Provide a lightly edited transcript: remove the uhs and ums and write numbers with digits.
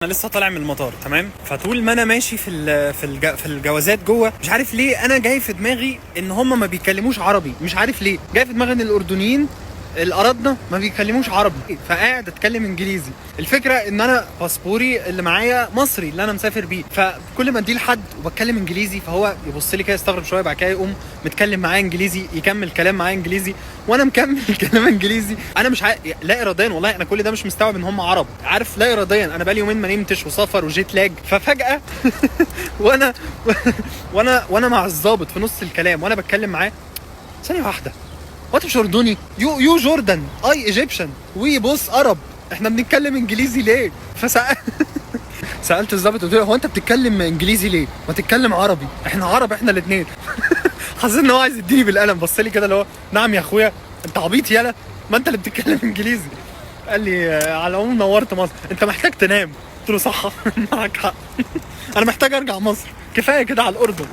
انا لسه طالع من المطار، تمام؟ فطول ما انا ماشي في الجوازات جوه، مش عارف ليه انا جاي في دماغي ان هم ما بيتكلموش عربي. مش عارف ليه جاي في دماغي ان الاردنيين الأردنة ما بيتكلموش عربي، فقاعد اتكلم انجليزي. الفكرة ان انا باسبوري اللي معايا مصري اللي انا مسافر بيه، فكل ما اديه لحد وبتكلم انجليزي فهو يبص لي كده يستغرب شويه، بعد كده يقوم متكلم معايا انجليزي، يكمل كلام معايا انجليزي وانا مكمل كلام انجليزي. انا مش لا اراديا والله انا كل ده مش مستوعب ان هم عرب، عارف؟ لا اراديا انا بقالي يومين ما نمتش وسفر و jet lag. ففجاه وانا مع الضابط في نص الكلام وانا بتكلم معاه: ثانية واحده، هو انت مش اردني؟ you Jordan، I Egyptian، we both Arab، احنا بنتكلم انجليزي ليه؟ سالت الضابط، قلت له: هو انت بتتكلم انجليزي ليه؟ ما تتكلم عربي، احنا عرب احنا الاثنين. حسيت ان هو عايز يديني بالقلم، بص لي كده اللي هو نعم يا اخويا، انت عبيط يالا؟ ما انت اللي بتتكلم انجليزي. قال لي: على العموم نورت مصر، انت محتاج تنام. قلت له: صح، معاك حق، انا محتاج ارجع مصر، كفاية كده على الاردن.